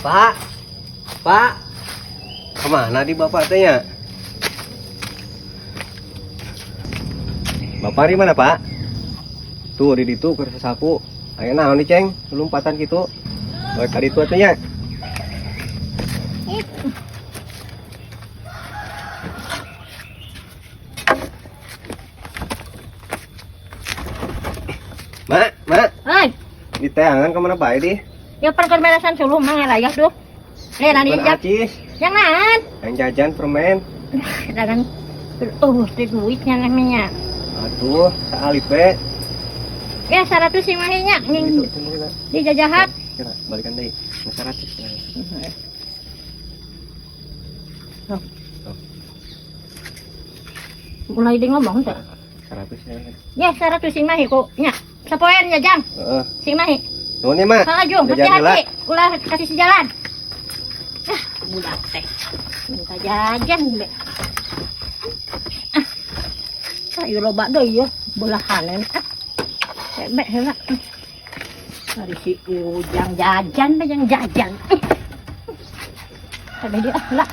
Pak, Pak, kemana di bapak teh nya? Bapak di mana, Pak? Tuh di ditu keur sasapu. Aya naon nih, Ceng? Lompatan gitu. Baik ka ditu atuh nya. Mak, mak, Hei, diteangan kemana bae di? Ya per belasan suluh mah ngarayah duh. Eh, nani Bukan jam. acis, Yang naon? yang jajan permen. Dagang oh, teh duitnya namanya. Aduh, saalit be. Ya 100 sih mahinya Itu, ning tunggu kita. di jajahat. Kira, balikan deui. Nah, 100. Oh. Oh. Mulai di ngomong teh. 100 ya. Ya 100 sing mahi ku nya. Sapoean ya jang, Heeh. sing mahi. Nuhun ya, Mak. Laju, Jajan heula. hati-hati. Ulah kasih sejalan. Ah, budak teh. Minta jajan be. Ah. Ayo loba deui ya, belahan. Ah. Be heula. Hari si Ujang jajan be yang jajan. Ada dia lah.